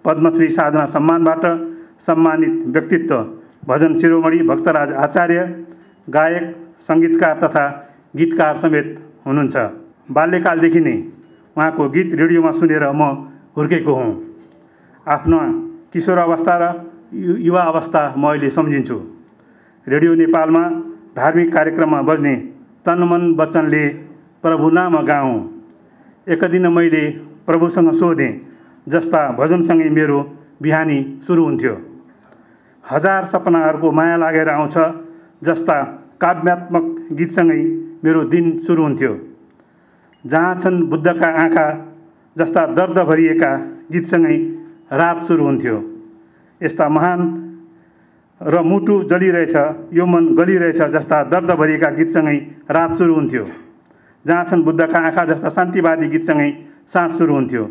पद्मश्री साधना सम्मानबाट सम्मानित व्यक्तित्व भजन शिरोमणि भक्तराज आचार्य गायक, सङ्गीतकार तथा गीतकार समेत हुनुहुन्छ। बाल्यकालदेखि नै उहाँको गीत रेडियोमा सुनेर म हुर्केको हुँ। आफ्नो किशोर अवस्था र युवा अवस्था म अहिले सम्झिन्छु। रेडियो नेपालमा धार्मिक कार्यक्रममा बज्ने तन मन वचनले प्रभु नाम गाऊँ, एक दिन मैले प्रभुसँग सोधेँ जस्ता भजनसँगै मेरो बिहानी सुरु हुन्थ्यो। हजार सपनाहरूको माया लागेर आउँछ जस्ता काव्यात्मक गीतसँगै मेरो दिन सुरु हुन्थ्यो। जहाँ छन् बुद्धका आँखा जस्ता दर्द भरिएका गीतसँगै रात सुरु हुन्थ्यो। यस्ता महान र मुटु जलिरहेछ, यो मन गलिरहेछ जस्ता दर्द भरिएका गीतसँगै रात सुरु हुन्थ्यो। जहाँ छन् बुद्धका आँखा जस्ता शान्तिवादी गीतसँगै साँझ सुरु हुन्थ्यो।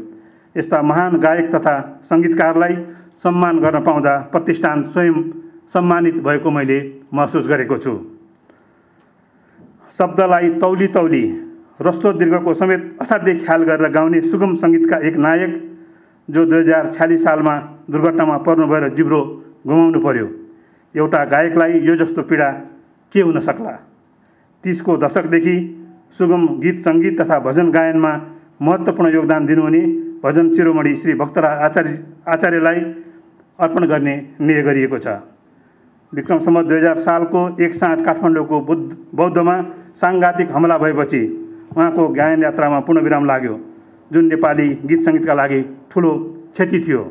यस्ता महान गायक तथा सङ्गीतकारलाई सम्मान गर्न पाउँदा प्रतिष्ठान स्वयं सम्मानित भएको मैले महसुस गरेको छु। शब्दलाई तौली तौली रस्तो दीर्घको समेत असाध्य ख्याल गरेर गाउने सुगम सङ्गीतका एक नायक जो 2046 सालमा दुर्घटनामा पर्नु भएर जिब्रो गुमाउनु पर्यो। एउटा गायकलाई यो जस्तो पीडा के हुन सक्ला। 30 को दशकदेखि सुगम गीत सङ्गीत तथा भजन गायनमा महत्त्वपूर्ण योगदान दिनुहुने भजन शिरोमणि श्री भक्तराज आचार्यलाई अर्पण गर्ने नियत गरिएको छ। विक्रम सम्वत 2000 सालको एक साँझ काठमाडौँको बौद्धमा साङ्घातिक हमला भएपछि उहाँको गायन यात्रामा पूर्णविराम लाग्यो, जुन नेपाली गीत सङ्गीतका लागि ठुलो क्षति थियो।